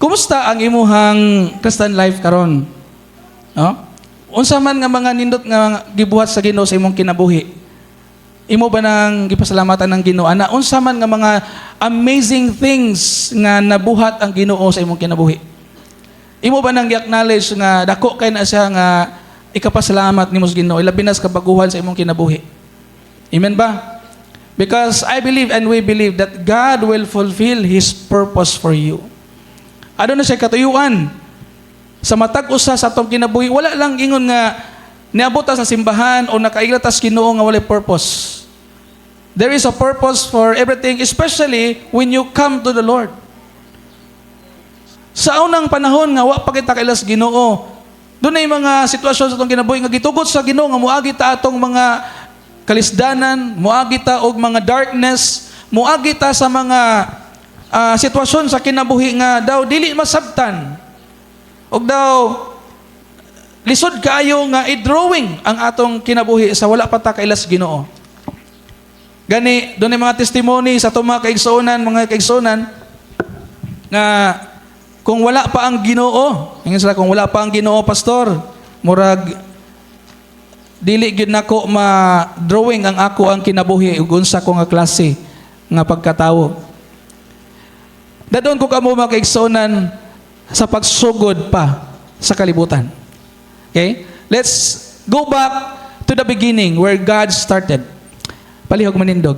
Kumusta ang imuhang Christian life karon? No? Unsa man nga mga nindot nga gibuhat sa Ginoo sa imong kinabuhi? Imo ba nang gipasalamatan ng Ginoo ana? Unsa man nga mga amazing things nga nabuhat ang Ginoo sa imong kinabuhi? Imo ba nang gi-acknowledge nga dako kay na siya nga ikapasalamat nimo sa Ginoo, ilabi na sa kabaguhan sa imong kinabuhi? Amen ba? Because I believe and we believe that God will fulfill His purpose for you. Aduna siya katuyuan sa matag usa sa atong kinabuhi. Wala lang ingon nga niabot ta sa simbahan o nakaila ta sa Ginoo nga walay purpose. There is a purpose for everything, especially when you come to the Lord. Sa unang panahon nga wa pa kita kaila sa Ginoo, dunay mga sitwasyon sa atong kinabuhi nga gitugot sa Ginoo nga moagi ta atong mga kalisdanan, moagi ta og mga darkness, moagi ta sa mga sitwasyon sa kinabuhi nga daw dili masabtan. Og daw lisod kaayo nga i-drawing ang atong kinabuhi sa wala pa ta kaila sa Ginoo. Gani dunay mga testimony sa atong mga kaigsuonan nga kung wala pa ang Ginoo, ingon sila, "Kung wala pa ang Ginoo, pastor, murag dili gyud nako ma-drawing ang ako ang kinabuhi ug unsa ko nga klase nga pagkatawo." Dad-on ko kamo, mga kaigsuonan, sa pagsugod pa sa kalibutan. Okay? Let's go back to the beginning where God started. Palihog manindog.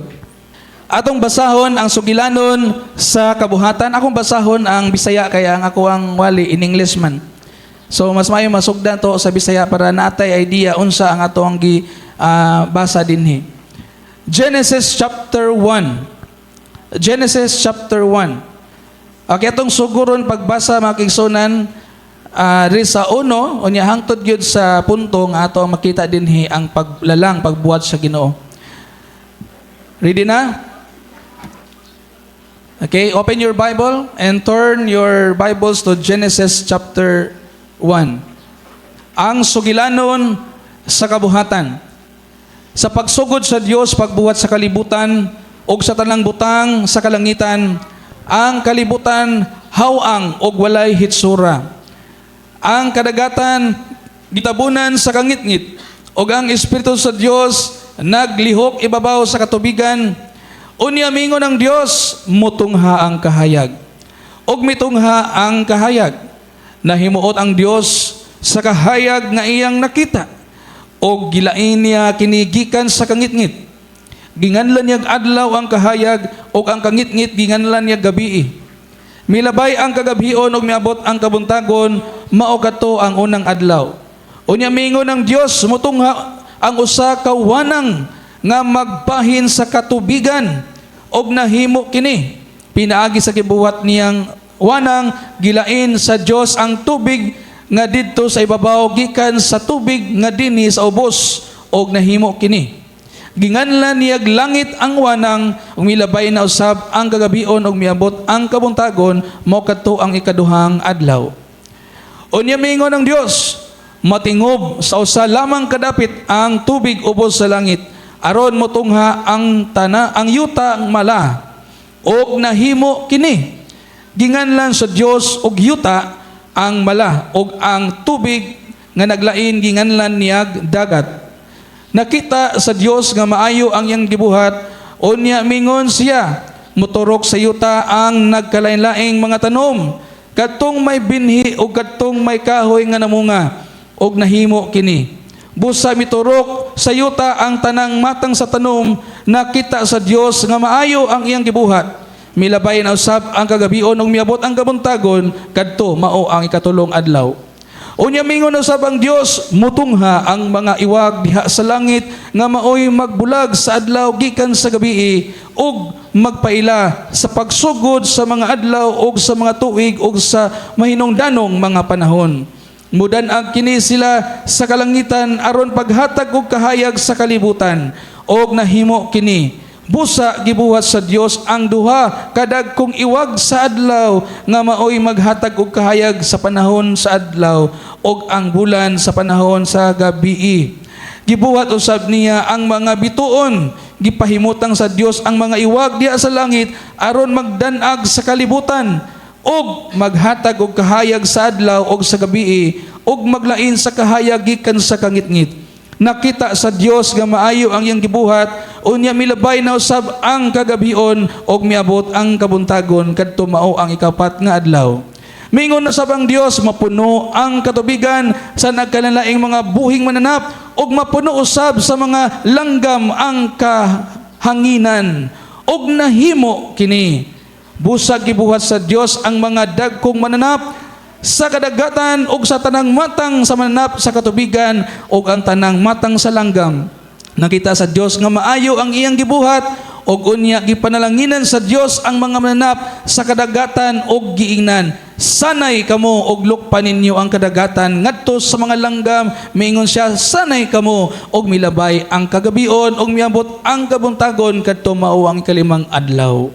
Atong basahon ang sugilanon sa kabuhatan. Akong basahon ang Bisaya kay ang ako ang wali in English man. So mas maayo masugdan to sa Bisaya para natay idea unsa ang ato ang gi basa dinhi. Genesis chapter 1. Genesis chapter 1. Okay, atong suguron pagbasa, mga kaigsuonan, diri sa uno, unya hangtod gyud sa punto nga ato ang makita dinhi ang paglalang, pagbuhat sa Ginoo. Ready na? Okay, open your Bible and turn your Bibles to Genesis chapter 1. Ang sugilanon sa kabuhatan. Sa pagsugod sa Dios pagbuhat sa kalibutan ug sa tanang butang sa kalangitan, ang kalibutan haw-ang ug walay hitsura. Ang kadagatan gitabunan sa kangitngit ug ang espiritu sa Dios naglihok ibabaw sa katubigan. Unya mingon ang Dios, "Mutungha ang kahayag." Ug mitungha ang kahayag. Nahimuot ang Dios sa kahayag nga iyang nakita ug gilain niya kini gikan sa kangitngit. Ginganlan niya adlaw ang kahayag ug ang kangitngit ginganlan niya gabii. Milabay ang kagabhion ug miabot ang kabuntagon, mao kadto ang unang adlaw. Unya mingon ang Dios, "Mutungha ang usa ka wanang nga magbahin sa katubigan," ug nahimo kini. Pinaagi sa gibuhat niyang wanang, gilain sa Dios ang tubig nga didto sa ibabaw gikan sa tubig nga dinhi sa ubos, ug nahimo kini. Ginganlan niyag langit ang wanang. Ug milabay na usab ang kagabion ug miabot ang kabuntagon, mao kadto ang ikaduhang adlaw. Unya mingon ang Dios, "Matingob sa usa lamang kadapit ang tubig ubos sa langit aron motungha ang tana ang yuta mala," ug nahimo kini. Ginganlan sa Dios og yuta ang mala, ug ang tubig nga naglain ginganlan niyag dagat. Nakita sa Dios nga maayo ang iyang gibuhat. Unya mingon siya, "Muturok sa yuta ang nagkalain-laing mga tanom, kadtong may binhi o kadtong may kahoy nga namunga," ug nahimo kini. Busa miturok sa yuta ang tanang matang sa tanom. Nakita sa Dios nga maayo ang iyang gibuhat. Milabay na usab ang kagabion ug miabot ang kabuntagon, kadto mao ang ikatulong adlaw. Unya mingon usab ang Dios, "Mutungha ang mga iwag diha sa langit nga maoy magbulag sa adlaw gikan sa gabii ug magpaila sa pagsugod sa mga adlaw ug sa mga tuig ug sa mahinungdanong mga panahon. Mudan-ag kini sila sa kalangitan aron paghatag og kahayag sa kalibutan," ug nahimo kini. Busa gibuhat sa Dios ang duha kadagkong iwag sa adlaw nga maoy maghatag og kahayag sa panahon sa adlaw ug ang bulan sa panahon sa gabii. Gibuhat usab niya ang mga bituon. Gipahimutang sa Dios ang mga iwag diha sa langit aron magdan-ag sa kalibutan. Ug maghatag og kahayag sa adlaw ug sa gabii ug maglain sa kahayag gikan sa kangitngit. Nakita sa Dios nga maayo ang iyang gibuhat. Unya milabay na usab ang kagabion ug miabot ang kabuntagon, kadto mao ang ikapat nga adlaw. Mingon na sab ang Dios, "Mapuno ang katubigan sa nagkalainlaing mga buhing mananap ug mapuno usab sa mga langgam ang kahanginan." Ug nahimo kini. Busag gibuhat sa Dios ang mga dagkong mananap sa kadagatan ug sa tanang matang sa mananap sa katubigan ug ang tanang matang sa langgam. Nakita sa Dios nga maayo ang iyang gibuhat. Ug unya gipanalanginan sa Dios ang mga mananap sa kadagatan ug giingnan, "Sanay kamo og lukpa ninyo ang kadagatan ngadto sa mga langgam." Miingon siya, "Sanay kamo." Og milabay ang kagabion ug miabot ang kabuntagon, kadto mao ang ikalimang adlaw.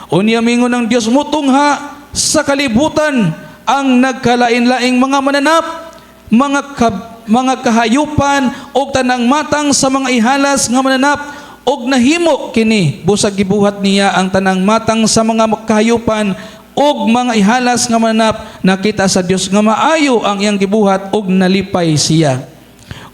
Unya mingon ang Dios, "Mutungha sa kalibutan ang nagkalain-laing mga mananap, mga kahayupan ug tanang matang sa mga ihalas nga mananap." Og nahimo kini. Busag gibuhat niya ang tanang matang sa mga kahayupan ug mga ihalas nga mananap. Nakita sa Dios nga maayo ang iyang gibuhat ug nalipay siya.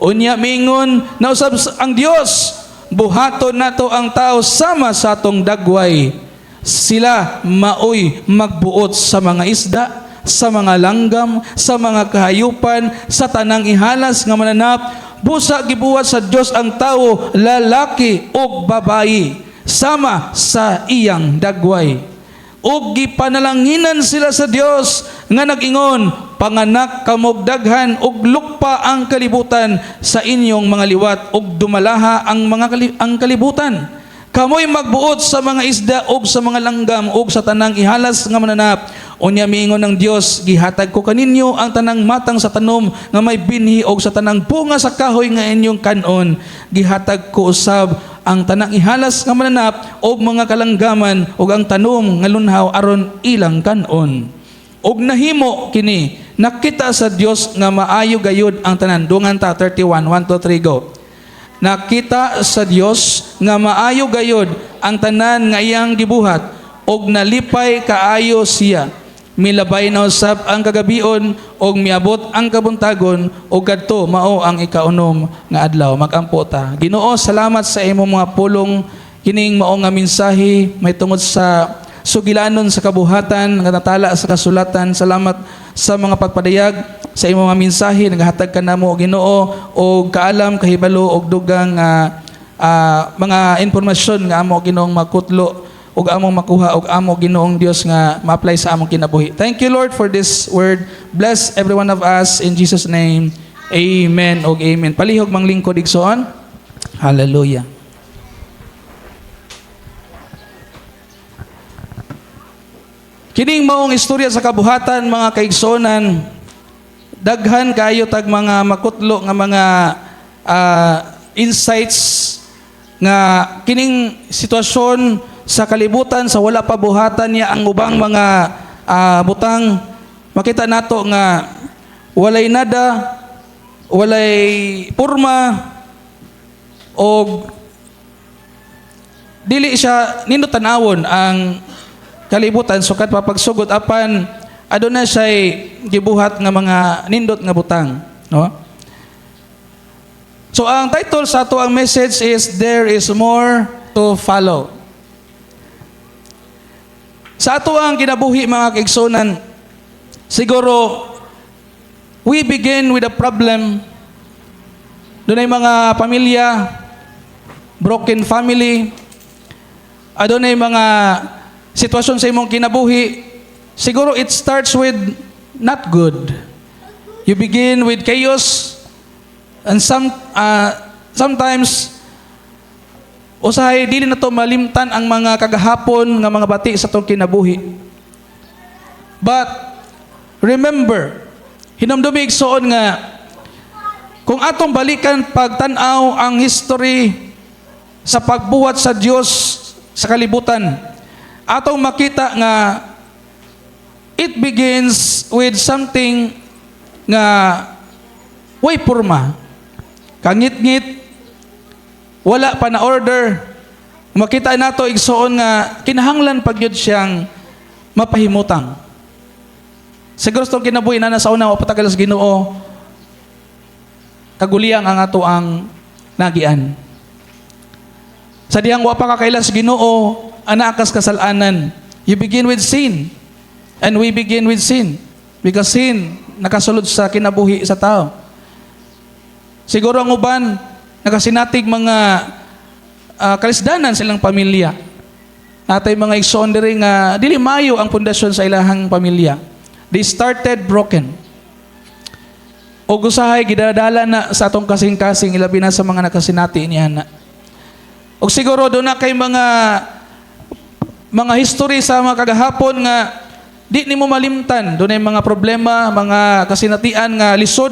Unya mingon na usab ang Dios, "Buhaton nato ang tao sama sa atong dagway. Sila maoy magbuot sa mga isda, sa mga langgam, sa mga kahayupan, sa tanang ihalas nga mananap." Busa gibuhat sa Dios ang tao, lalaki ug babayi, sama sa iyang dagway. Ug gipanalanginan sila sa Dios nga nag-ingon, "Panganak kamog daghan ug lukpa ang kalibutan sa inyong mga liwat ug dumalaha ang kalibutan. Kamoy magbuot sa mga isda ug sa mga langgam ug sa tanang ihalas nga mananap." Unya miingon ang Dios, "Gihatag ko kaninyo ang tanang matang sa tanom nga may binhi ug sa tanang bunga sa kahoy nga inyong kanon. Gihatag ko usab ang tanang ihalas nga mananap ug mga kalanggaman ug ang tanom nga lunhaw aron ilang kanon." Ug nahimo kini. Nakita sa Dios nga maayo gayud ang tanan. Dungan ta 31, 1, 2, 3, go. Nakita sa Dios nga maayo gayud ang tanan nga iyang gibuhat ug nalipay kaayo siya. Milabay na usab ang kagabion ug miabot ang kabuntagon, ug kadto mao ang ikaunom nga adlaw. Magampo ta. Ginoo, salamat sa imong mga pulong, kining mao nga mensahe may tungod sa sugilanon sa kabuhatan nga natala sa kasulatan. Salamat sa mga pagpadayag sa imong mga mensahe. Nagahatag ka namo, Ginoo, og kaalam, kahibalo og dugang mga impormasyon nga amo, Ginoong, makutlo ug among makuha ug amo, Ginoong Dios, nga ma-apply sa among kinabuhi. Thank you, Lord, for this word. Bless every one of us in Jesus' name. Amen og amen. Palihog manglingkod, igsoon. Hallelujah. Kining maong istorya sa kabuhatan, mga kaigsuonan, daghan kayo tag mga makutlo nga mga insights nga kining sitwasyon sa kalibutan sa wala pa buhatan niya ang ubang mga butang, makita nato nga walay nada, walay porma og dili siya nindot tanawon ang kalibutan sukad pa pagsugod, apan aduna siya gibuhat nga mga nindot nga butang, no? So ang title sa ato ang message is "There is More to Follow." Sa ato ang kinabuhi, mga kaigsunan, siguro we begin with a problem. Dunay mga pamilya, broken family, adunay mga sitwasyon sa imong kinabuhi. Siguro it starts with not good. You begin with chaos and sometimes usahay dili na to malimtan ang mga kagahapon nga mga bati sa atong kinabuhi. But remember, hinumdumi, igsoon, nga kung atong balikan pagtan-aw ang history sa pagbuhat sa Dios sa kalibutan, atong makita nga it begins with something nga way porma. Kangit-ngit, wala pa na order. Makita nato, igsoon, nga kinahanglan pag yun siyang mapahimutang. Siguro sa kinabuhi na sa una, wa pa ta kaila sa Ginoo, kaguliyang ang ato ang nagian. Sa dihang wa pa ka kaila sa Ginoo, anaa kas kasalanan. You begin with sin. And we begin with sin. Because sin nakasulod sa kinabuhi sa tao. Siguro ang uban nakasinatig mga kalisdanan sa ilang pamilya. Natay mga igsoon diri nga dili maayo ang pundasyon sa ilahang pamilya. They started broken. O usahay gidadala na sa atong kasing-kasing, ilabi na sa mga nakasinati niya na. O siguro duna kay mga history sa mga kagahapon nga di nimo malimtan, dunay mga problema, mga kasinatian nga lisod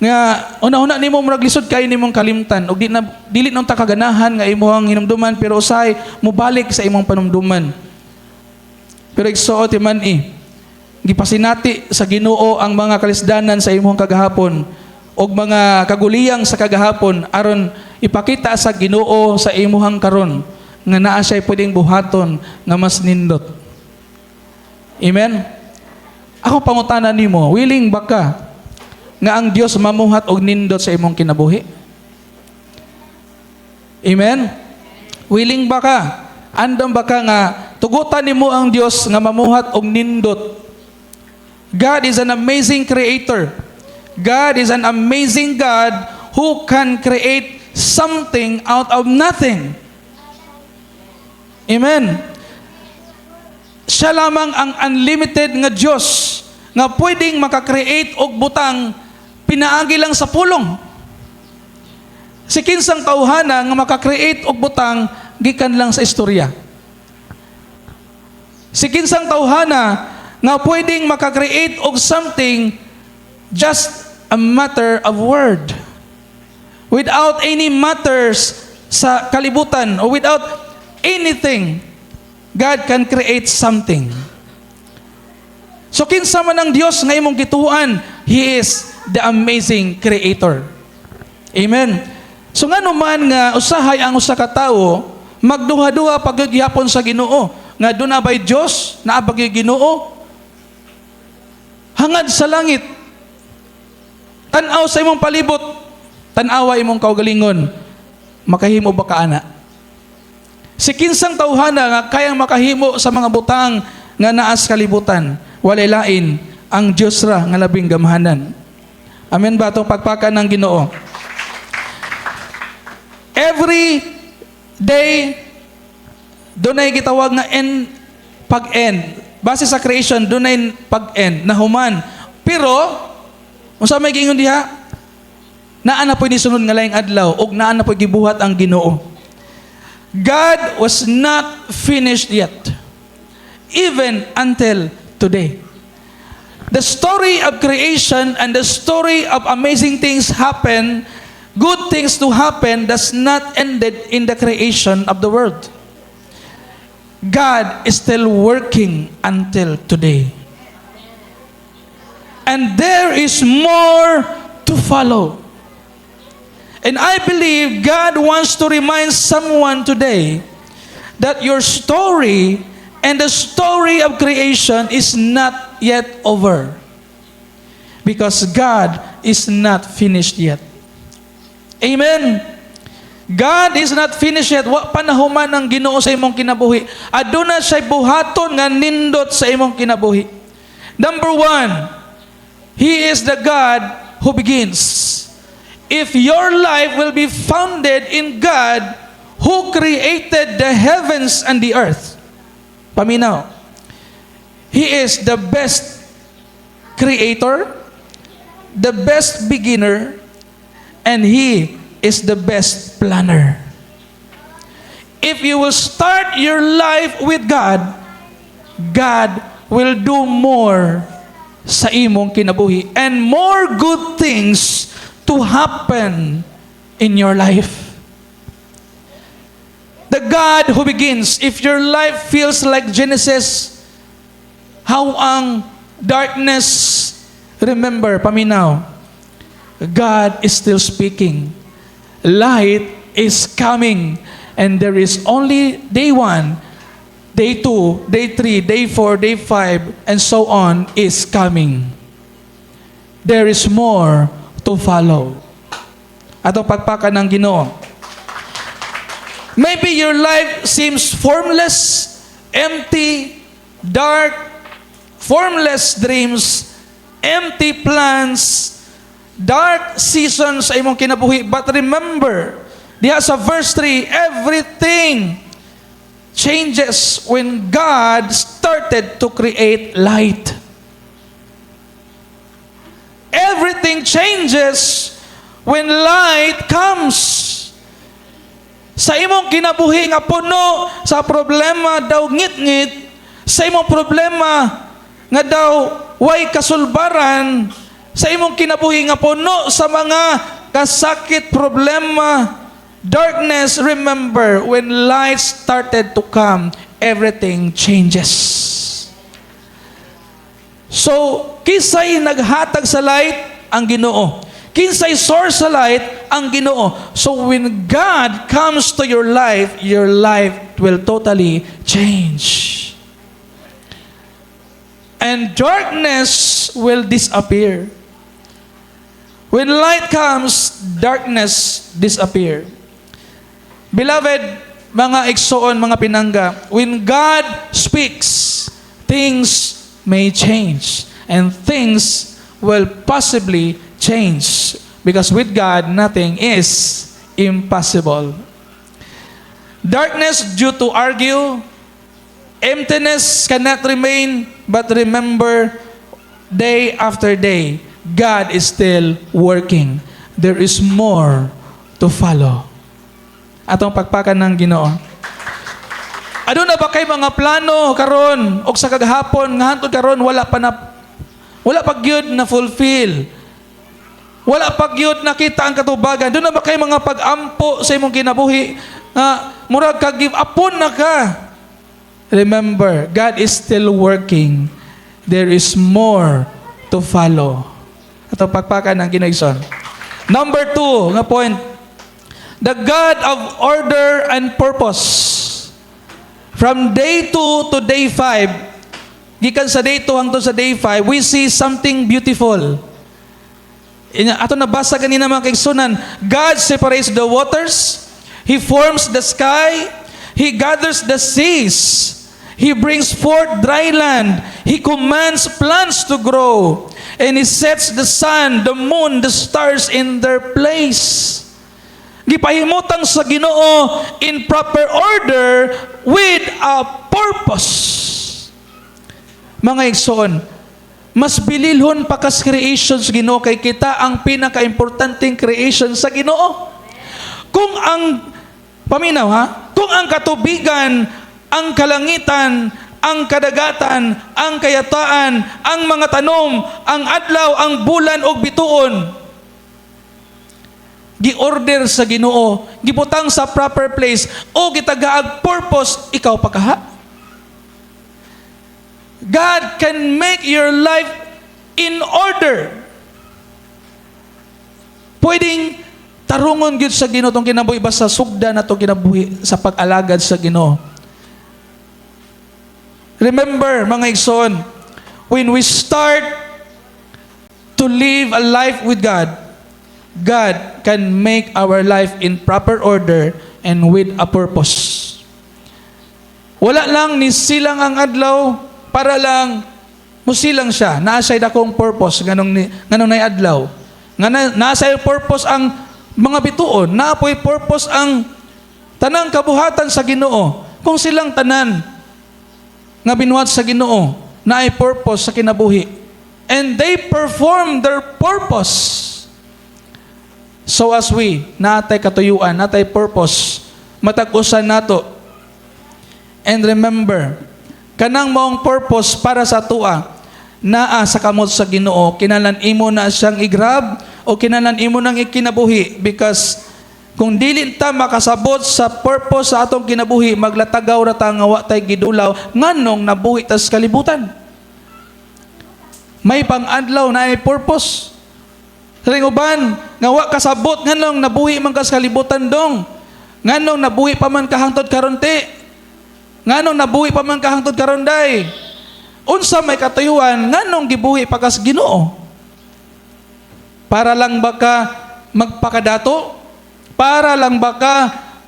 nga una-una nimo murag lisod kay nimong kalimtan ug di na dili nang ta kaganahan nga imong hinumduman, pero usahay mobalik sa imong panumduman. Pero igsuon man eh, gipasinati sa Ginoo ang mga kalisdanan sa imong kagahapon ug mga kaguliyang sa kagahapon aron ipakita sa Ginoo sa imuhang karon nga naa siya pwedeng buhaton nga mas nindot. Amen. Ako pangutana nimo, willing ba ka nga ang Dios mamuhat og nindot sa imong kinabuhi? Amen. Willing ba ka? Andam ba ka nga tugutan nimo ang Dios nga mamuhat og nindot? God is an amazing creator. God is an amazing God who can create something out of nothing. Amen. Siya lamang ang unlimited nga Diyos nga pwedeng makakreate og butang pinaagi lang sa pulong. Si kinsang tawhana nga makakreate og butang gikan lang sa istorya? Si kinsang tawhana nga pwedeng makakreate og something just a matter of word? Without any matters sa kalibutan or without anything, God can create something. So kinsa man ang Dios nga imong gituohan, He is the amazing creator. Amen. So ngano man nga usahay ang usa ka tawo magduha-duha pagyapon sa Ginoo nga duna bay Dios, naa ba gyud Ginoo? Hangad sa langit. Tan-aw sa imong palibot, tan-awa imong kaugalingon. Makahimo ba ka ana? Si kinsang tawhana nga kayang makahimo sa mga butang nga naa sa kalibutan, walay lain, ang Dios ra nga labing gamhanan. Amen ba itong pagpakan ng Ginoo? Every day, dunay gitawag nga end, pag-end. Base sa creation, dunay pag-end, nahuman. Pero, unsa may giingon diha? Naa na po'y nisunod nga laing adlaw ug naa na po'y gibuhat ang Ginoo. God was not finished yet, even until today. The story of creation and the story of amazing things happen, good things to happen, does not ended in the creation of the world. God is still working until today. And there is more to follow. And I believe God wants to remind someone today that your story and the story of creation is not yet over. Because God is not finished yet. Amen. God is not finished yet. Wa pa nahuman ang Ginoo sa imong kinabuhi. Aduna siya buhaton nga nindot sa imong kinabuhi. Number one, He is the God who begins. If your life will be founded in God who created the heavens and the earth, paminaw, He is the best creator, the best beginner, and He is the best planner. If you will start your life with God, God will do more sa imong kinabuhi and more good things to happen in your life. The God who begins, if your life feels like Genesis, how ang darkness, remember, paminaw, God is still speaking. Light is coming, and there is only day one. Day 2, day 3, day 4, day 5, and so on is coming. There is more to follow. Atong pakpakan ang Ginoo. Maybe your life seems formless, empty, dark, formless dreams, empty plans, dark seasons sa imong kinabuhi. But remember, diha sa verse 3, everything changes when God started to create light. Everything changes when light comes. Sa imong kinabuhi nga puno sa problema daw ngit-ngit, sa imong problema nga daw way kasulbaran, sa imong kinabuhi nga puno sa mga kasakit, problema, darkness, remember, when light started to come, everything changes. So, kinsay naghatag sa light? Ang Ginoo. Kinsay source sa light? Ang Ginoo. So, when God comes to your life will totally change. And darkness will disappear. When light comes, darkness disappear. Beloved, mga igsoon, mga pinangga, when God speaks, things may change. And things will possibly change. Because with God, nothing is impossible. Darkness due to argue, emptiness cannot remain, but remember, day after day, God is still working. There is more to follow. Atong pakpakan ang Ginoo. Aduna ba kay mga plano karon og sa kagahapon nga hantod karon wala pa gyud na fulfill? Wala pa gyud nakita ang katubagan. Duna ba kay mga pag-ampo sa imong kinabuhi nga murag ka give upon na ka? Remember, God is still working. There is more to follow. Atong pakpakan ang Ginoo. Number 2 nga point, the God of order and purpose. From day 2 to day 5, gikan sa day 2 hangtod sa day 5, we see something beautiful. Ato nabasa ganina, mga kaigsunan, God separates the waters, He forms the sky, He gathers the seas, He brings forth dry land, He commands plants to grow, and He sets the sun, the moon, the stars in their place. Gipahimutang sa Ginoo in proper order with a purpose. Mga igsoon, mas bililhon pa kas creation sa Ginoo kay kita ang pinaka-importanteng creation sa Ginoo. Kung ang paminaw ha, kung ang katubigan, ang kalangitan, ang kadagatan, ang kayataan, ang mga tanom, ang adlaw, ang bulan ug bituon gi-order sa Ginoo, gibutang sa proper place o gitagaag purpose, ikaw pa kaha? God can make your life in order. Pwedeng tarungon gyud sa Ginoo tong kinabuhi basta sugda na tong kinabuhi sa pag-alagad sa Ginoo. Remember, mga igsoon, when we start to live a life with God, God can make our life in proper order and with a purpose. Wala lang ni silang ang adlaw para lang musilang siya. Naa siya'y dakong purpose nganong nay adlaw. Nga na, naa siya'y purpose ang mga bituon, naa po'y purpose ang tanang kabuhatan sa Ginoo. Kung silang tanan nga binuhat sa Ginoo, naay purpose sa kinabuhi. And they perform their purpose. So as we, naa tay katuyuan, naa tay purpose, matag-usan nato. And remember, kanang maong purpose para sa atoa, naa sa kamot sa Ginoo, kinahanglan imo na siyang i-grab o kinahanglan imo nang ikinabuhi because kung dili ta makasabot sa purpose sa atong kinabuhi, maglatagaw ra ta nga wa tay gidulaw nganong nabuhi ta sa kalibutan. May pang-adlaw na ay purpose. Sa uban, nga wa kasabot nganong nabuhi man ka sa kalibutan dong. Nganong nabuhi pa man ka hangtod karon te. Nganong nabuhi pa man ka hangtod karon, day? Unsa may katuyuan nganong gibuhi pa kas Ginoo? Para lang ba ka magpakadato? Para lang ba ka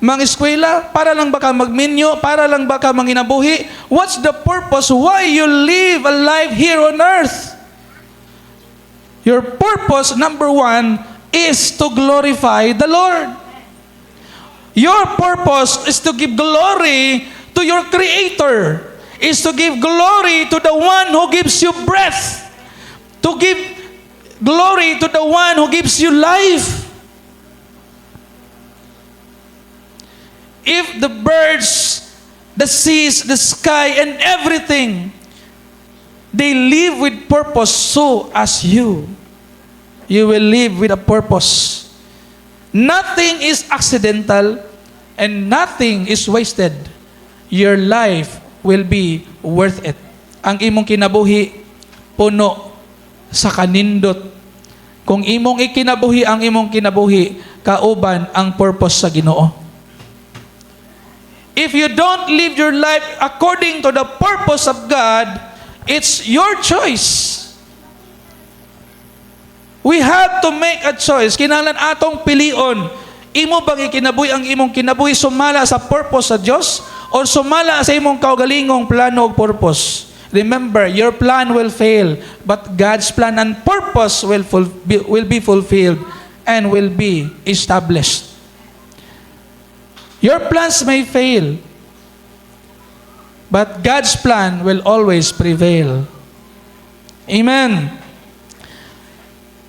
mangeskwela? Para lang ba ka magminyo? Para lang ba ka manginabuhi? What's the purpose why you live a life here on earth? Your purpose, number one, is to glorify the Lord. Your purpose is to give glory to your Creator, is to give glory to the one who gives you breath, to give glory to the one who gives you life. If the birds, the seas, the sky, and everything, they live with purpose, so as you. You will live with a purpose. Nothing is accidental and nothing is wasted. Your life will be worth it. Ang imong kinabuhi puno sa kanindot. Kung imong ikinabuhi ang imong kinabuhi, kauban ang purpose sa Ginoo. If you don't live your life according to the purpose of God, it's your choice. We have to make a choice. Kinahanglan atong pilion. Imo bang ikinabuhi ang imong kinabuhi sumala sa purpose sa Dios or sumala sa imong kaugalingong plano ug purpose? Remember, your plan will fail, but God's plan and purpose will be fulfilled and will be established. Your plans may fail, but God's plan will always prevail. Amen.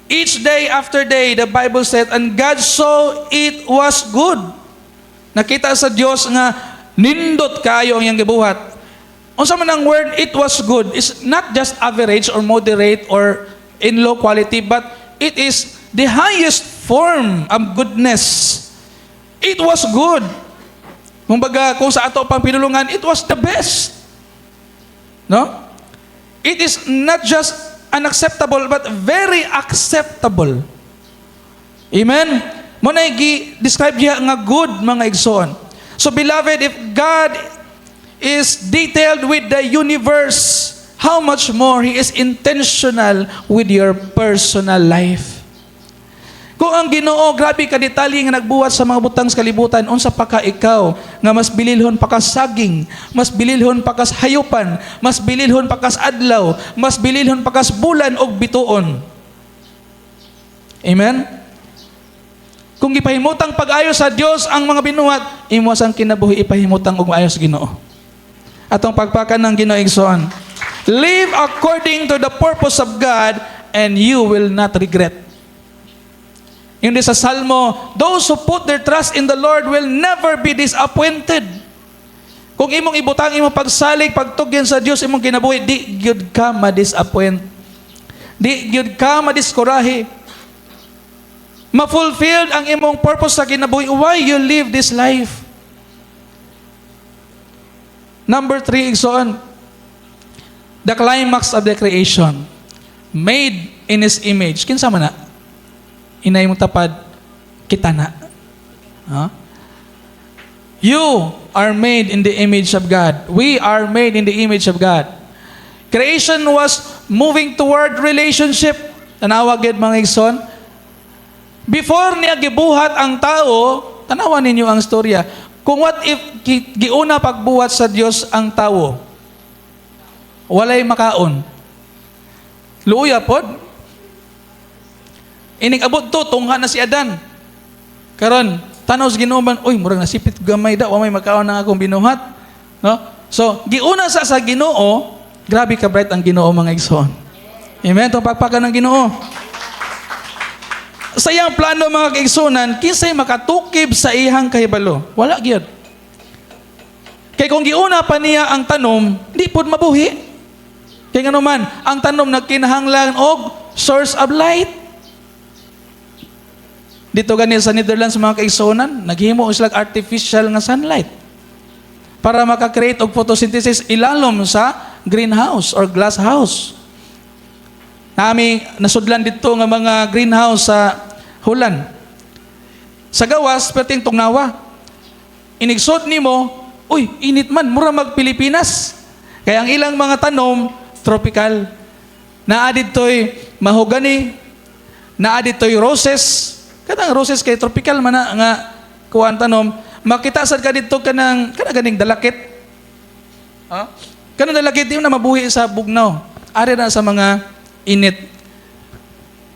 Each day after day, the Bible said, "And God saw it was good." Nakita sa Dios nga nindot kaayo ang iyang gibuhat. Unsa man ang word "it was good" is not just average or moderate or in low quality, but it is the highest form of goodness. It was good. Kumbaga, kung sa ato pang pinulungan, it was the best. No? It is not just unacceptable, but very acceptable. Amen? Mao na gi-describe niya nga good, mga igsoon. So beloved, if God is detailed with the universe, how much more He is intentional with your personal life? Kung ang Ginoo grabe ka detalye nga nagbuhat sa mga butang sa kalibutan, unsa pa ka ikaw nga mas bililhon pa ka saging, mas bililhon pa kas hayupan, mas bililhon pa kas adlaw, mas bililhon pa kas bulan og bituon? Amen? Kung gipahimutang pag-ayo sa Dios ang mga binuhat, imo sang kinabuhi ipahimutang og maayo sa Ginoo. Atong pagpakan ng Ginoo, igsoon. Live according to the purpose of God and you will not regret. Yung di sa Salmo, "Those who put their trust in the Lord will never be disappointed." Kung imong ibutang imong pagsalig, pagtugyan sa Dios imong kinabuhi, di gyud ka ma-disappoint. Di gyud ka madiskurahe. Ma-fulfilled ang imong purpose sa kinabuhi. Why you live this life? Number three, igsoon, the climax of the creation, made in His image. Kinsa man na? Inay mong tapad, kita na. Huh? You are made in the image of God. We are made in the image of God. Creation was moving toward relationship. Tanawa gid, mga igsoon. Before niya gibuhat ang tao, tanawa ninyo ang storya. Kung what if giuna pagbuhat sa Dios ang tao, walay makaon. Luya pod. Inig abot to, tungha na si Adan. Karon, tanaw sa Ginoo man, "Uy, murag nasipit gamay da, wa may makaon ng akong binuhat." No? So, giuna sa Ginoo, grabe ka bright ang Ginoo, mga igsoon. Amen. Itong pagpakan ng Ginoo. Sa iyang plano, mga kaigsunan, kinsay makatukib sa iyang kahibalo? Wala gyud. Kay kung giuna pa niya ang tanom, di pod mabuhi. Kay ngano man, ang tanom nagkinahanglan og source of light. Dito gani sa Netherlands, mga kaigsunan, naghimo sila artificial nga sunlight para maka-create og photosynthesis ilalom sa greenhouse or glass house. Nami nasudlan dito nga mga greenhouse sa Holland. Sa gawas, perting tugnawa. Inigsod nimo, Uy, init man, mura mag Pilipinas. Kaya ang ilang mga tanom, tropical. Naa didto'y mahogany, naa didto'y roses. Kanang roses kay tropical man na nga kuan tanom. Makita sad ka didto kanang kana ganing dalakit. Ha? Kanang dalakit, di na mabuhi sa bugnaw. Ari na sa mga init.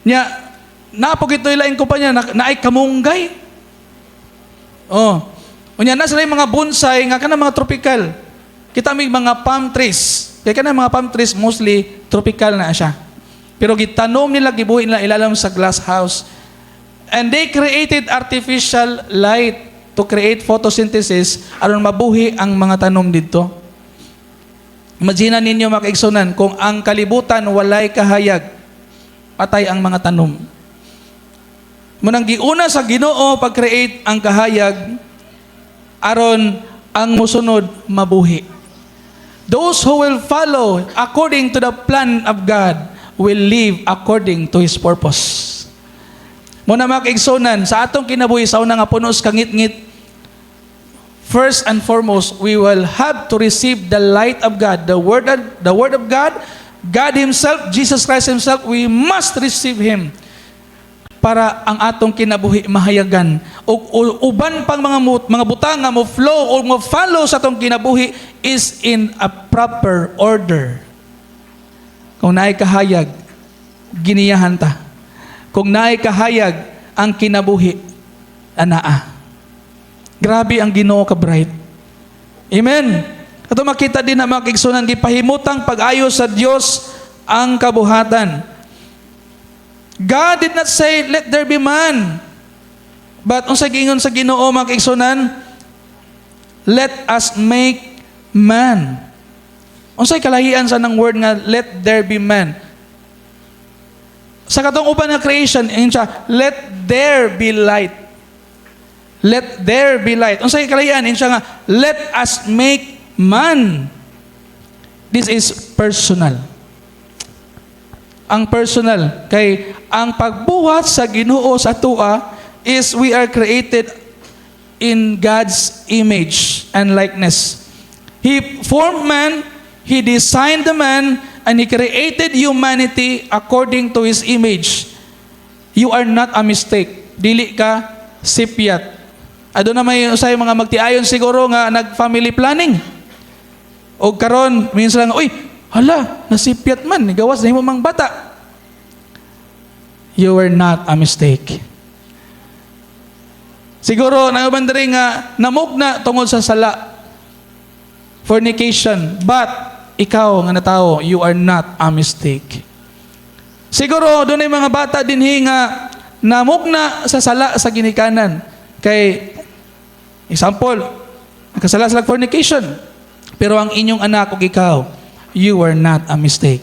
Nya, naa pod ito'y laing kumpanya na, naay kamunggay. Oh. Unya na sila yung mga bonsai nga kanang mga tropical. Kita may mga palm trees. Kaya kanang mga palm trees, mostly tropical na siya. Pero gitanom nila, gibuhi nila ilalam sa glass house. And they created artificial light to create photosynthesis aron mabuhi ang mga tanom didto. Imagine ninyo, mga kaigsunan, kung ang kalibutan walay kahayag, patay ang mga tanom. Mao nang giuna sa Ginoo pag-create ang kahayag aron ang musunod mabuhi. Those who will follow according to the plan of God will live according to His purpose. Mao na, mga kaigsunan, sa atong kinabuhi sa una nga puno sa kangitngit, first and foremost, we will have to receive the light of God, the Word of God, God Himself, Jesus Christ Himself. We must receive Him para ang atong kinabuhi mahayagan o uban pang mga butang nga mo flow o mo follow sa atong kinabuhi is in a proper order. Kung naay kahayag, giniyahan ta. Kung naay kahayag, ang kinabuhi anaa. Grabe ang Ginoo ka bright. Amen. Ato makita din na, mga kaigsunan, gipahimutang pag-ayo sa Dios ang kabuhatan. God did not say, "Let there be man." But unsa giingon sa Ginoo, mga kaigsunan? "Let us make man." Unsay kalahian sa nang word nga "let there be man"? Sa katong uban nga creation, ingon siya, "Let there be light." "Let there be light." Unsay kalahian? Ingon siya nga, "Let us make man." This is personal. Ang personal kay ang pagbuhat sa Ginoo sa atoa is we are created in God's image and likeness. He formed man, He designed the man, and He created humanity according to His image. You are not a mistake. Dili ka sipyat. Aduna may usay mga magtiayon siguro nga nag-family planning. O karon minsan lang, "Uy, hala, nasipyat man, gawas na mang bata." You were not a mistake. Siguro, nang diri nga namugna tungod sa sala, fornication, but ikaw nga natao, you are not a mistake. Siguro, dunay mga bata dinhi nga namugna sa sala sa ginikanan. Kay, example, nakasala sila fornication. Pero ang inyong anak ug ikaw, you were not a mistake.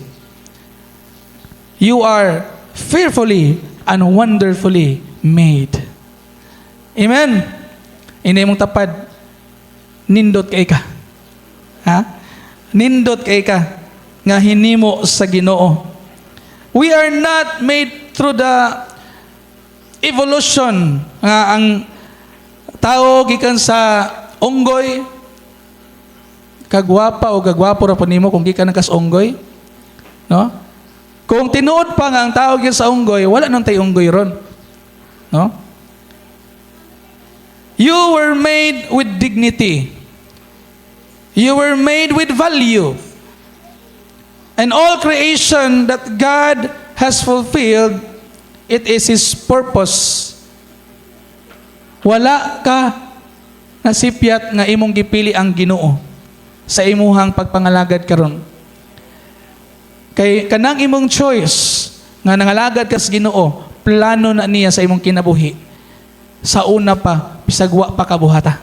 You are fearfully and wonderfully made. Amen. Ingna imong tapad, "Nindot kay ka. Ha? Nindot kay ka nga hinimo sa Ginoo." We are not made through the evolution nga ang tao gikan sa unggoy. Kagwapa o kagwapo ra po nimo kung gikan ka sa unggoy, no? Kung tinuod pa nga ang tao gikan sa unggoy, wala nang tay unggoy ron, no? You were made with dignity. You were made with value. And all creation that God has fulfilled, it is His purpose. Wala ka nasipyat nga imong gipili ang Ginoo sa imuhang pagpangalagad karon. Kay kanang imong choice nga nangalagad ka sa Ginoo, plano na niya sa imong kinabuhi. Sa una pa, bisag wa pa kabuhata.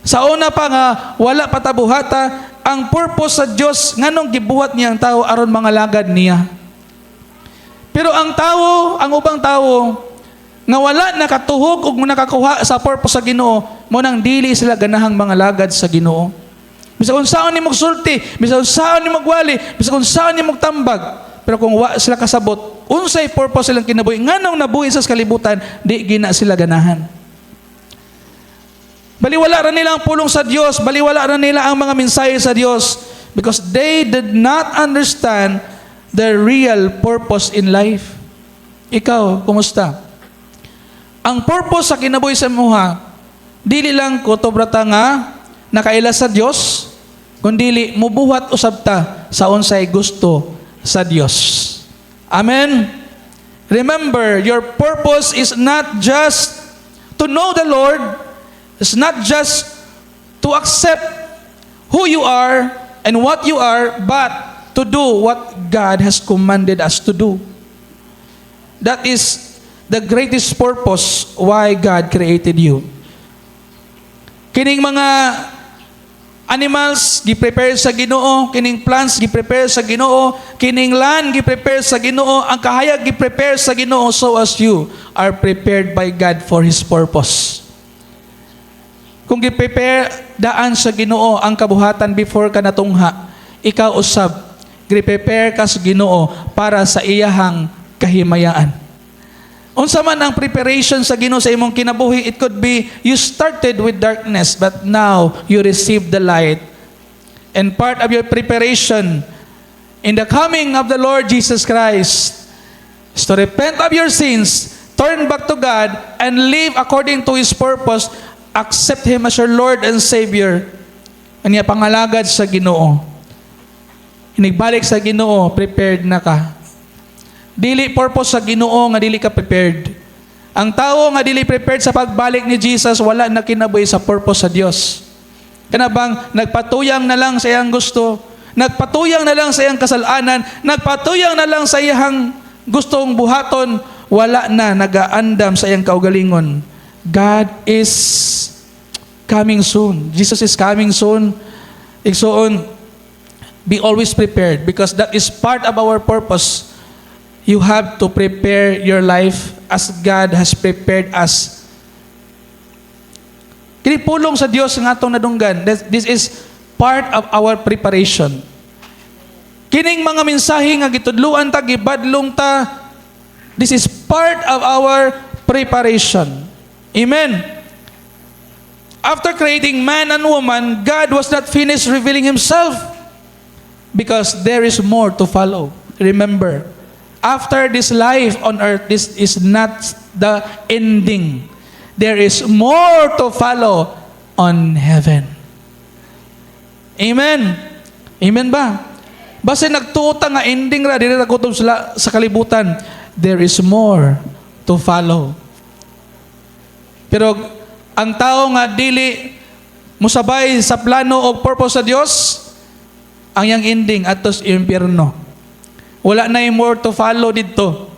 Sa una pa nga wala pa ta buhata, ang purpose sa Dios nganong gibuhat niya ang tao aron mangalagad niya. Pero ang tao, ang ubang tao nga wala nakatuhog ug nakakuha sa purpose sa Ginoo, mao nang dili sila ganahang mangalagad sa Ginoo. Bisag unsaon nimo sulti, bisag unsaon nimo gwali, bisag unsaon nimo tambag, pero kung wa sila kasabot unsay purpose silang kinabuhi, nganong nabuhi sa kalibutan, di gina sila ganahan. Baliwala ra nila ang pulong sa Dios, baliwala ra nila ang mga mensahe sa Dios because they did not understand the real purpose in life. Ikaw, kumusta? Ang purpose sa kinabuhi sa imuha, dili lang kutob ra ta nga nakaila sa Dios, kundi mubuhat usab ta sa unsay gusto sa Dios. Amen. Remember, your purpose is not just to know the Lord, it's not just to accept who you are and what you are, but to do what God has commanded us to do. That is the greatest purpose why God created you. Kining mga animals gi-prepare sa Ginoo, kining plants gi-prepare sa Ginoo, kining land gi-prepare sa Ginoo, ang kahayag gi-prepare sa Ginoo, so as you are prepared by God for His purpose. Kung gi-prepare daan sa Ginoo ang kabuhatan before ka natungha, ikaw usab gi-prepare ka sa Ginoo para sa iyahang kahimayaan. Unsa man ang preparation sa Ginoo sa imong kinabuhi, it could be you started with darkness but now you receive the light. And part of your preparation in the coming of the Lord Jesus Christ is to repent of your sins, turn back to God, and live according to His purpose, accept Him as your Lord and Savior. Anya pangalagad sa Ginoo. Inigbalik sa Ginoo, prepared na ka. Dili purpose sa Ginoo nga dili ka prepared. Ang tao nga dili prepared sa pagbalik ni Jesus, wala na kinabuhi sa purpose sa Dios. Kana bang nagpatuyang na lang sa iyang gusto, nagpatuyang na lang sa iyang kasalanan, nagpatuyang na lang sa iyang gustong buhaton, wala na nagaandam sa iyang kaugalingon. God is coming soon. Jesus is coming soon. Igsuon, be always prepared because that is part of our purpose. You have to prepare your life as God has prepared us. Kini pulong sa Dios nga atong nadunggan. This is part of our preparation. Kining mga mensahe nga gitudluan ta, gibadlong ta, this is part of our preparation. Amen. After creating man and woman, God was not finished revealing Himself because there is more to follow. Remember, after this life on earth, this is not the ending. There is more to follow on heaven. Amen. Amen ba? Basta nagtuo ta nga ending ra dili ra kutob sila sa kalibutan. There is more to follow. Pero ang tao nga dili musabay sa plano o purpose sa Dios, ang iyang ending atos impyerno. Wala na yung more to follow dito.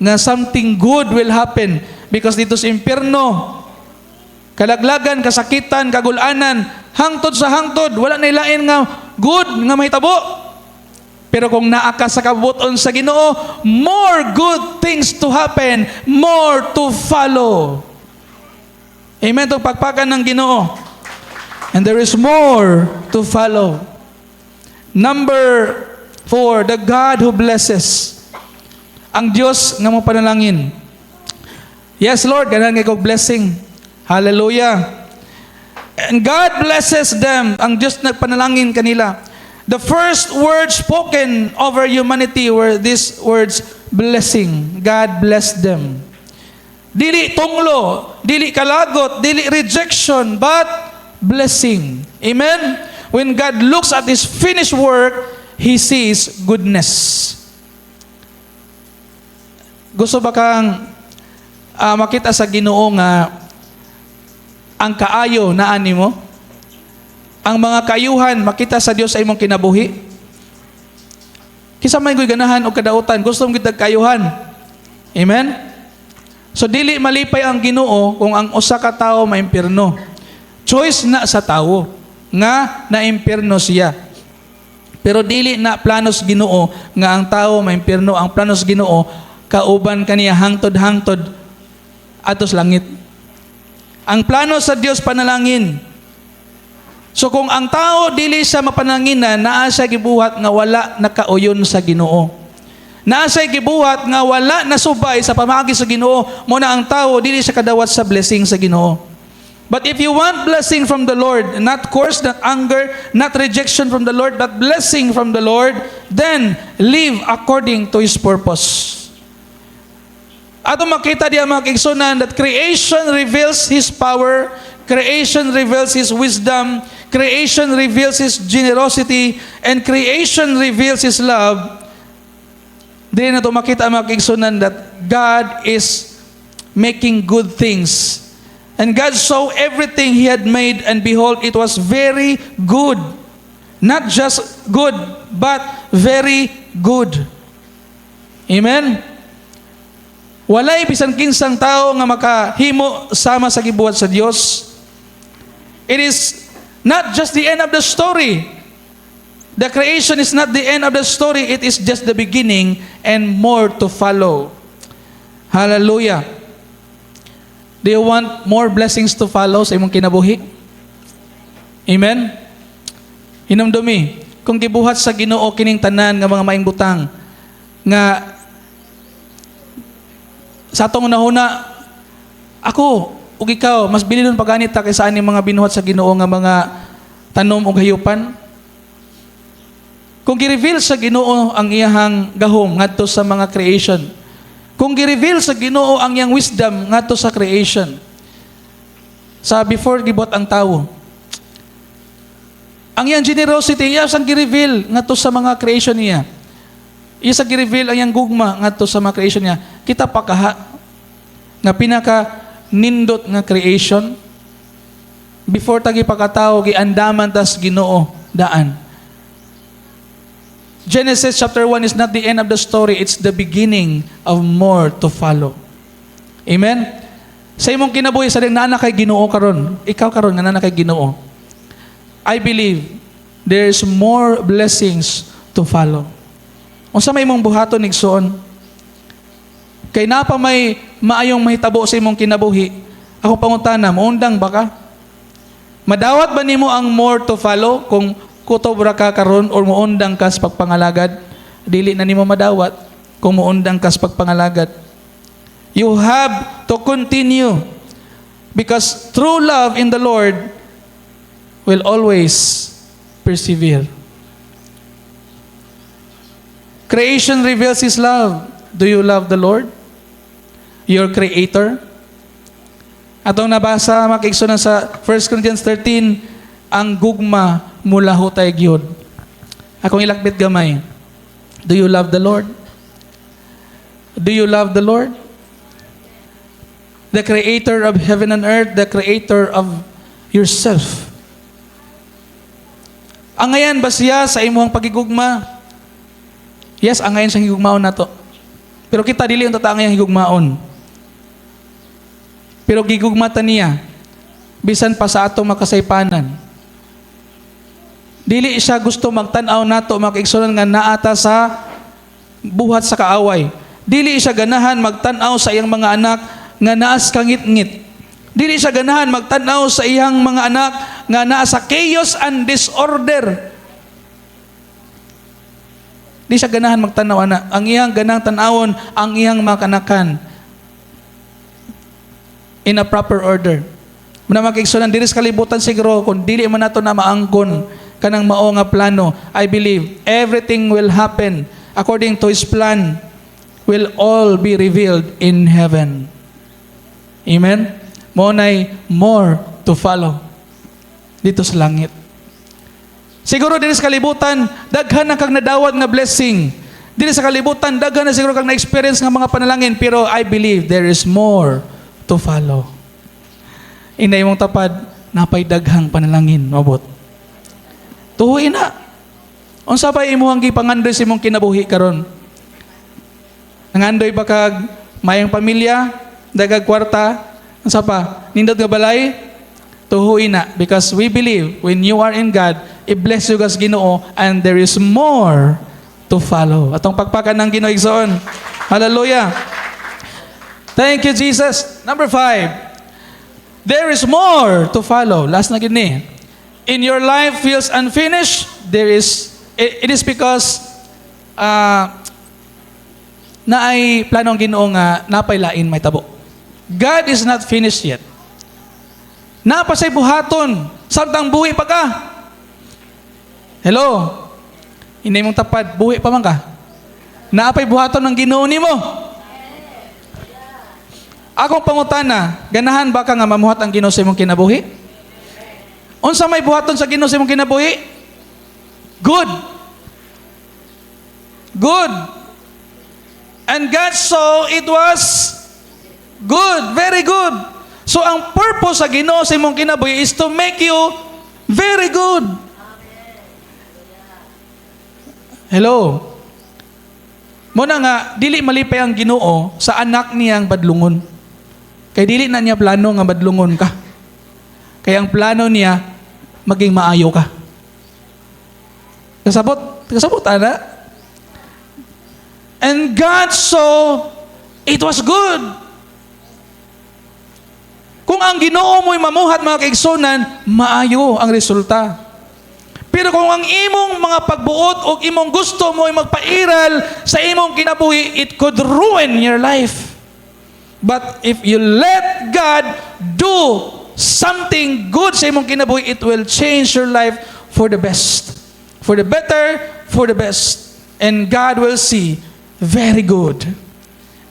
Nga something good will happen because dito sa impyerno, kalaglagan, kasakitan, kagulanan, hangtod sa hangtod, wala na ilain nga good nga mahitabo. Pero kung naa ka sa kabubut-on sa Ginoo, more good things to happen, more to follow. Amen. Itong pagpakan ng Ginoo. And there is more to follow. Number 4, the God who blesses. Ang Diyos nga mo panalangin. Yes, Lord, ganahan kay kog blessing. Hallelujah. And God blesses them. Ang Diyos nagpanalangin kanila. The first words spoken over humanity were these words, blessing. God bless them. Dili tunglo, dili kalagot, dili rejection, but blessing. Amen? When God looks at His finished work, He sees goodness. Gusto ba kang makita sa Ginoo nga ang kaayo naa nimo? Ang mga kaayuhan makita sa Dios sa imong kinabuhi? Kinsa may ganahan og kadautan, gusto mo kitag kaayuhan. Amen? So dili malipay ang Ginoo kung ang usa ka tawo maimpierno. Choice na sa tawo nga naimpierno siya. Pero dili na planos Ginoo nga ang tawo maimpierno. Ang planos Ginoo, kauban kaniya hangtod-hangtod atos langit. Ang plano sa Dios, panalangin. So kung ang tao dili siya mapanalangin, naa siya gibuhat nga wala nakauyon sa Ginoo. Naa siya gibuhat nga wala nasubay sa pamaagi sa Ginoo, mo na ang tao dili siya kadawat sa blessing sa Ginoo. But if you want blessing from the Lord, not curse, not anger, not rejection from the Lord, but blessing from the Lord, then live according to His purpose. Ato makita diya, mga kaigsunan, that creation reveals His power, creation reveals His wisdom, creation reveals His generosity, and creation reveals His love. Dili nato makita, mga kaigsunan, that God is making good things. And God saw everything He had made, and behold, it was very good. Not just good, but very good. Amen? Walay bisan kinsang tao nga makahimo sama sa gibuhat sa Dios. It is not just the end of the story. The creation is not the end of the story, it is just the beginning and more to follow. Hallelujah. Do you want more blessings to follow sa imong kinabuhi? Amen? Hinumdumi, kung gibuhat sa Ginoo kining tanan nga mga maayong butang nga sa atong nahuna, ako ug ikaw mas bililon pa gani ta kaysa aning mga binuhat sa Ginoo nga mga tanom ug hayupan. Kung gi-reveal sa Ginoo ang iyahang gahom ngadto sa mga creation, kung gi-reveal sa Ginoo ang iyang wisdom ngadto sa creation sa before gibuhat ang tawo, ang iyang generosity iya sang gi-reveal ngadto sa mga creation niya, iya sa gi-reveal ang iyang gugma ngadto sa mga creation niya, kita pa kaha nga pinaka nindot nga creation, before ta gipakatawo, giandaman tas Ginoo daan. Genesis chapter 1 is not the end of the story, it's the beginning of more to follow. Amen? Sa imong kinabuhi, sa naa na kay Ginoo karon, ikaw karon nga naa na kay Ginoo, I believe there's more blessings to follow. Unsa may imong buhaton, igsoon? Kay naa pa may maayong mahitabo sa imong kinabuhi. Ako pangutana, muundang ba ka? Madawat ba nimo ang more to follow kung kutob ra ka karon or muundang ka sa pagpangalagad? Dili na nimo madawat kung muundang ka sa pagpangalagad. You have to continue because true love in the Lord will always persevere. Creation reveals His love. Do you love the Lord? Your Creator? Atong nabasa, mga kaigsunan, sa 1 Corinthians 13, ang gugma mulahutay gyud. Akong ilakbit gamay. Do you love the Lord? Do you love the Lord? The Creator of heaven and earth, the Creator of yourself. Angayan ba siya sa imong pagigugma? Yes, angayan siyang higugmaon nato. Pero kita dili unta ta angayang higugmaon. Pero gigugma ta niya bisan pa sa atong makasaypanan. Dili siya gusto magtan-aw nato, mga kaigsunan, nga naa ta sa buhat sa kaaway. Dili siya ganahan magtan-aw sa iyang mga anak nga naa sa kangitngit. Dili siya ganahan magtan-aw sa iyang mga anak nga naa sa chaos and disorder. Di siya ganahan magtanaw ana. Ang iyang ganang tan-awon ang iyang mga kanakan in a proper order. Muna, mga kaigsunan, diri sa kalibutan siguro kung dili man nato na maangkon kanang mao nga plano, I believe everything will happen according to His plan will all be revealed in heaven. Amen? Mao nay more to follow dito sa langit. Siguro diri sa kalibutan, daghan na kag nadawat nga blessing. Diri sa kalibutan, daghan na siguro kag na-experience nga mga panalangin, pero I believe there is more to follow. Ingna imong tapad, naa pay daghang panalangin, mabot. Tuhuin na. Unsa pa imong gipangandoy sa imong kinabuhi karon? Nangandoy ba kag maayong pamilya, daghag kwarta, unsa pa? Nindot nga balay? Tuhuin na because we believe when you are in God, i-bless you kas Ginoo and there is more to follow. Atong pagpakan ng Ginoo, igsoon. Hallelujah. Thank you, Jesus. Number 5. There is more to follow. Last na gyud ni. In your life feels unfinished, it is because naay planong Ginoo nga naa pay lain mahitabo. God is not finished yet. Naa pa say buhaton samtang buhi pa ka. Hello? Ingna imong tapad, buhi pa man ka. Naa pay buhaton ng Ginoo nimo. Akong pangutana, ganahan ba ka nga mamuhat ang Ginoo sa imong kinabuhi? Unsa may buhaton sa Ginoo sa imong kinabuhi? Good. Good. And God saw it was good, very good. So ang purpose sa Ginoo sa imong kinabuhi is to make you very good. Hello. Mao na nga dili malipay ang Ginoo sa anak niyang badlungon. Kay dili na niya plano nga badlungon ka. Kay ang plano niya, maging maayo ka. Kasabot, kasabot ana. And God saw it was good. Kung ang Ginoo mo'y mamuhat, mga kaigsunan, maayo ang resulta. Pero kung ang imong mga pagbuot o imong gusto mo'y magpairal sa imong kinabuhi, it could ruin your life. But if you let God do something good sa imong kinabuhi, it will change your life for the best. For the better, for the best. And God will see, very good.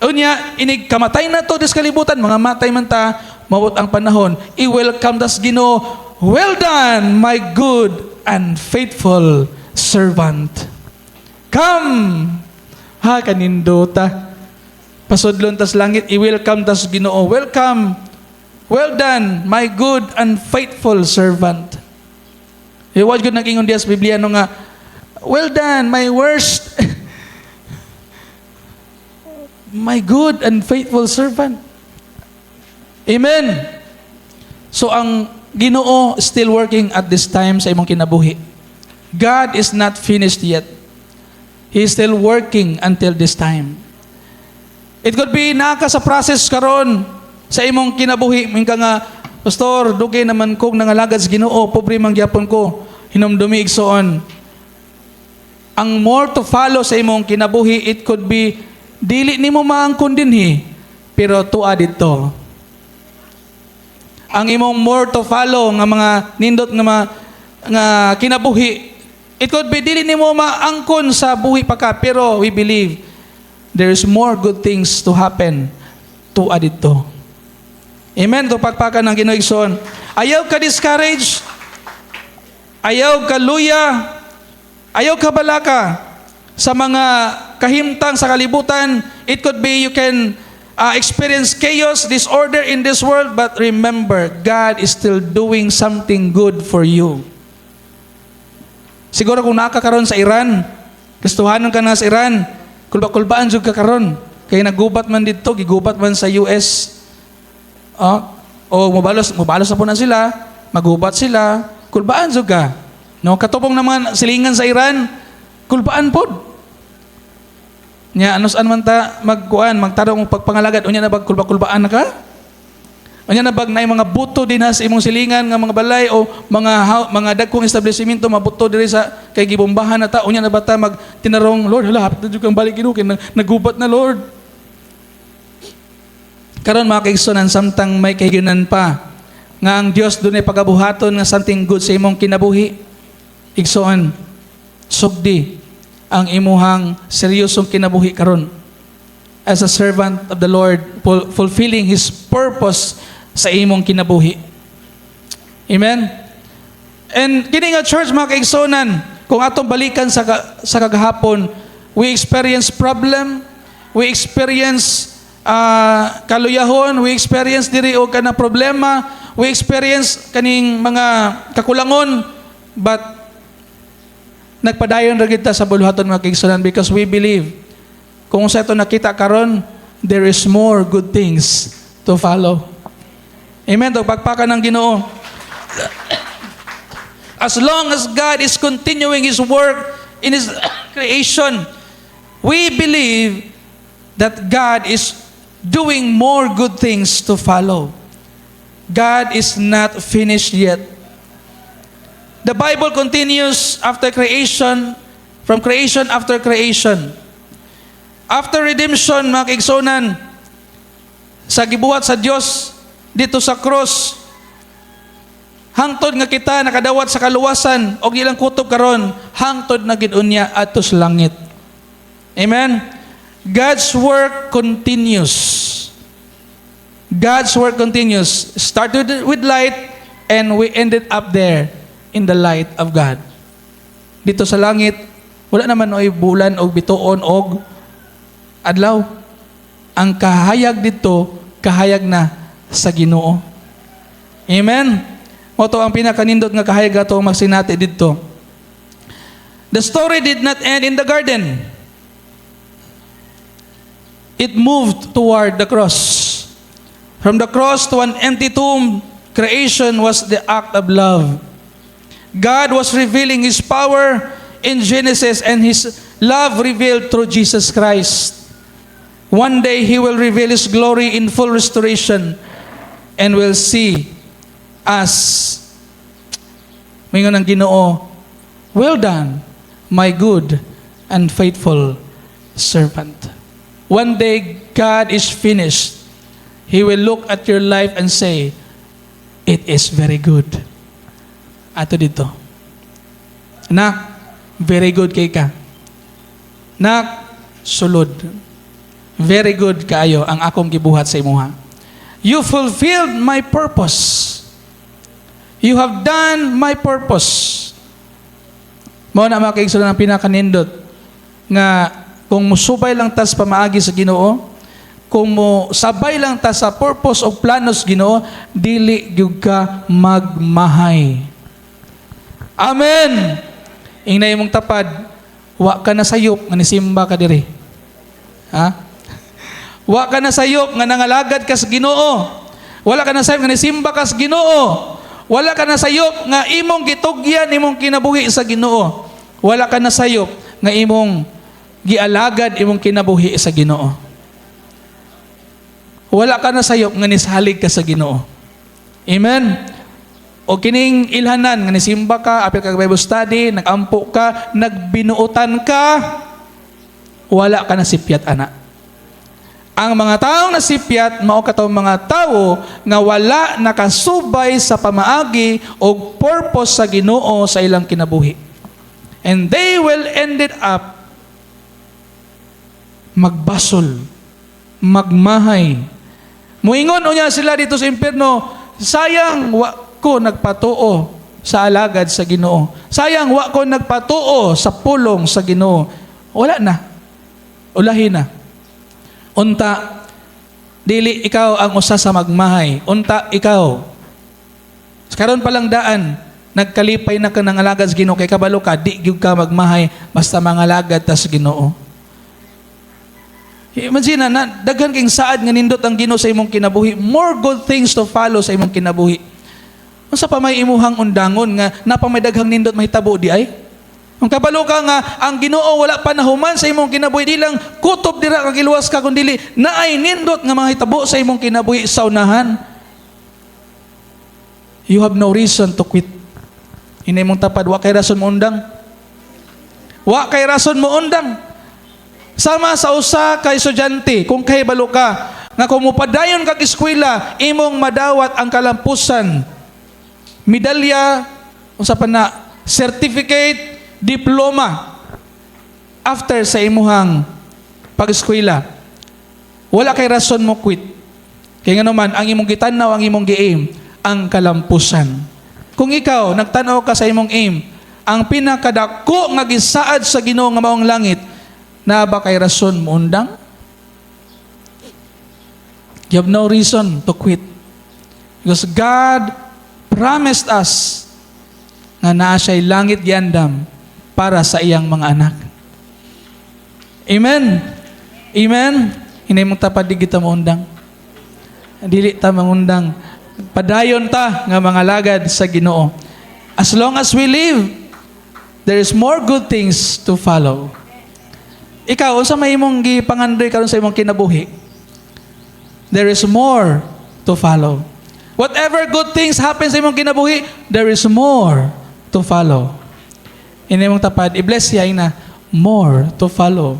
Unya, inig kamatay nato sa kalibutan, mga matay man ta, maabot ang panahon, i-welcome tas Ginoo, "Well done, my good and faithful servant. Come!" Ha, kanindota. Pasudlon tas langit, i-welcome tas Ginoo. "Welcome. Well done, my good and faithful servant." Wa gud nag-ingon diya sa Biblia no nga, "Well done, my worst, my good and faithful servant." Amen. So ang Ginoo still working at this time sa imong kinabuhi. God is not finished yet. He is still working until this time. It could be naa ka sa process karon sa imong kinabuhi. Ingon ka nga, "Pastor, dugay naman kong nangalagad sa Ginoo, pobre man gyapon ko." Hinumdumi, igsoon. Ang more to follow sa imong kinabuhi, it could be dili nimo maangkon dinhi, pero tua didto. Ang imong more to follow nga mga nindot nga mga nga kinabuhi, it could be dili nimo maangkon sa buhi pa ka, pero we believe there is more good things to happen tua didto. Amen. To pagpakan ng Ginoo, igsoon. Ayaw ka discourage. Ayaw ka luya. Ayaw ka balaka sa mga kahimtang sa kalibutan. It could be you can experience chaos, disorder in this world, but remember, God is still doing something good for you. Siguro kung naa ka karon sa Iran, gustuhanon ka na sa Iran, kulba-kulbaan jud ka karon. Kay nagubat man didto, gigubat man sa US. Ah, o mobalos, mobalos na po na sila, magubat sila, kulbaan jud ka. No, katong naman silingan sa Iran, kulbaan pod. Nya anus-an man ta magkuan, magtarong og pagpangalagad, unya na bag kulba-kulbaan na ka? Unya na bag naay mga buto dinha sa imong silingan nga mga balay o mga dagkong establishmento mabuto diri sa kay gibombahan na ta, unya na ba ta magtinarong, "Lord, hala, hapit na jud kang balik, Ginoo, kay nagubat na, Lord"? Karon, mga kaigsunan, samtang may kahigayunan pa nga ang Dios dunay pagabuhaton nga something good sa imong kinabuhi, igsoon, sugdi ang imuhang seryosong kinabuhi karon as a servant of the Lord, fulfilling His purpose sa imong kinabuhi. Amen? And kini nga church, mga kaigsunan, kung atong balikan sa kagahapon, we experience problem, we experience kaluyahon, we experience diri og kanang problema, we experience kaning mga kakulangon, but nagpadayon ra kita sa buluhaton, mga kaigsunan, because we believe kung sa ito nakita karon, there is more good things to follow. Amen. To pagpaka ng Ginoo. As long as God is continuing His work in His creation, we believe that God is doing more good things to follow. God is not finished yet. The Bible continues after creation, from creation after creation. After redemption, mga kaigsunan, sa gibuhat sa Dios didto sa cross, Hangtod nga kita nakadawat sa kaluwasan og ilang kutob karon, hangtod na gid unya adto sa langit. Amen. God's work continues. God's work continues. Started with light and we ended up there in the light of God. Dito sa langit, wala naman oy bulan og bituon og adlaw. Ang kahayag dito, kahayag na sa Ginoo. Amen. Mao to ang pinakanindot nga kahayag ato ang magsinati dito. The story did not end in the garden. It moved toward the cross. From the cross to an empty tomb, creation was the act of love. God was revealing His power in Genesis and His love revealed through Jesus Christ. One day He will reveal His glory in full restoration and will see us. Mingon ang Ginoo, "Well done, my good and faithful servant." One day God is finished. He will look at your life and say, "It is very good." Ato dito. Nak, very good kay ka. Nak, sulod. Very good kaayo ang akong gibuhat sa imuha. You fulfilled my purpose. You have done my purpose. Mao na, mga kaigsuonan, ang pinakanindot nga kung musubay lang tas pamaagi sa Ginoo, kung mo sabay lang ta sa purpose o planos Ginoo, dili gyud ka magmahay. Amen. Ingna imong tapad, wa ka na sayop nga nisimba ka diri. Ha? Wa ka na sayop nga nangalagad ka sa Ginoo. Wala ka na sayop nga nisimba ka sa Ginoo. Wala ka na sayop nga imong gitugyan imong kinabuhi sa Ginoo. Wala ka na sayop nga imong gialagad imong kinabuhi sa Ginoo. Wala ka na sayop nga nisalig ka sa Ginoo. Amen. O kining ilhanan nga nisimba ka, apil ka Bible study, nagampo ka, nagbinuotan ka, wala ka nasipyat ana. Ang mga taong nasipyat mao katong mga tawo nga wala nakasubay sa pamaagi o purpose sa Ginoo sa ilang kinabuhi. And they will end it up magbasol, magmahay. Muingon unya sila dito sa impierno, "Sayang wa ko nagpatuo sa alagad sa Ginoo. Sayang wa ko nagpatuo sa pulong sa Ginoo." Wala na. Ulahi na. Unta dili ikaw ang usa sa magmahay. Unta ikaw. Karon pa lang daan, nagkalipay na ka ng alagad sa Ginoo kay kabalo ka di gyud ka magmahay basta mangalagad ta sa Ginoo. Imagine na daghan king saad nga nindot ang Ginoo sa imong kinabuhi. More good things to follow sa imong kinabuhi. Unsa pa may imuhang undangon nga napa may daghang nindot mahitabo di ay? Kung kabalo ka nga ang Ginoo wala pa nahuman sa imong kinabuhi, di lang kutob dira kag iluwas ka, kun dili naay nindot nga mahitabo sa imong kinabuhi sa unahan. You have no reason to quit. Ingna imong tapad, wa kay rason mo undang. Wa kay rason mo undang. Sama sa usa ka estudyante, kung kahibalo ka nga kung mopadayon kag eskwela, imong madawat ang kalampusan. Medalya, unsa pa na, certificate, diploma after sa imuhang pag-eskwela. Wala kay rason mo quit. Kaya nga naman, ang imong gitan-aw, ang imong gi-aim, ang kalampusan. Kung ikaw, nagtanaw ka sa imong aim, ang pinakadako nga gisaad sa Ginoo nga maong langit, naa ba kay rason mo undang? You have no reason to quit. Because God promised us nga naa siya'y langit giandam para sa iyang mga anak. Amen. Amen. Ingna imong tapad, di kita maundang. Dili ta mangundang. Padayon ta nga mangalagad sa Ginoo. As long as we live, there is more good things to follow. Ikaw, unsa may imong gipangandoy karon sa imong kinabuhi? There is more to follow. Whatever good things happen sa imong kinabuhi, there is more to follow. Ingna imong tapad, i-bless siya na more to follow.